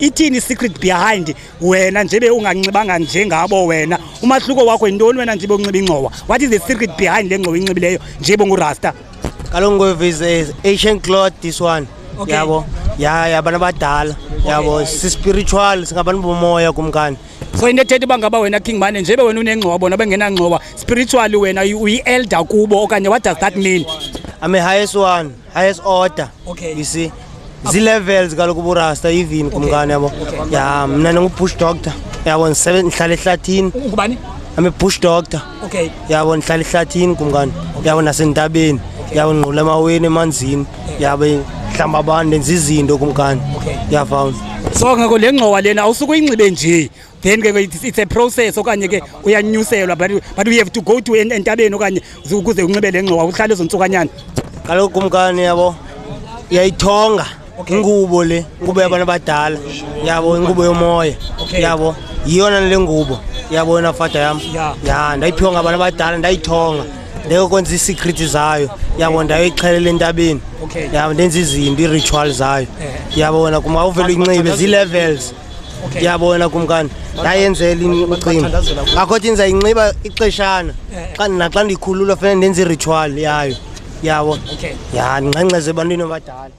Ithini i-secret behind wena njebe unganxibanga njengabo wena? Umahluko wakho yintoni wena njebe unxiba ingxowa? What is the secret behind le ngxowa inxibileyo njebe ungurasta? Kaloku ngoku is a ancient cloth this one. Yabo, ya yabantu abadala, yabo, si-spiritual, singabantu bomoya, kumkani. So into ethetha uba ngaba wena, King Mane, njebe wena unengxowa, bona bengenangxowa, spiritually wena uyi-elder kubo okanye what does that mean? I'm a highest one, highest order. You see, zii-levels kaloku uburasta even, kumkani, yabo. Ya, mna ndingu-bush doctor, yabo, ndihlala ehlathini. Ungubani? I'm a bush doctor. Yabo, ndihlala ehlathini, kumkani, yabo, nasentabeni, yabo, ndinqula emaweni, emanzini, yabo, hlamba abantu, ndenza izinto, kumkani. Yafawuna. So ngako le ngxowa lena awusuke uyinxibe nje, then ke it's a process okanye ke uyanyuselwa, but we have to go to entabeni okanye ukuze unxibe le ngxowa, uhlale ezo ntsukanyana? Kaloku kumkani, yabo, uyayithonga ingubo le, ingubo yabantu abadala, yabo, ingubo yomoya. Yabo, yiyona le ngubo, yabo, yona fada yam. Ya, ndayiphiwa ngabantu abadala, ndayithonga, ndayokwenza ii-secret zayo, yabo, ndayoyixhelela entabeni. Yabo, ndenza izinto, ii-ritual zayo. Yabo wena kum, awuvele uyinxibe, zii-levels. Yabo wena kumkani, ndayenzela imicimbi, ngakho thi ndizayinxiba ixeshana, xa naxa ndiyikhulula funeka ndenze i-ritual yayo, yabo. Ya, ndingxengxeze ebantwini abadala.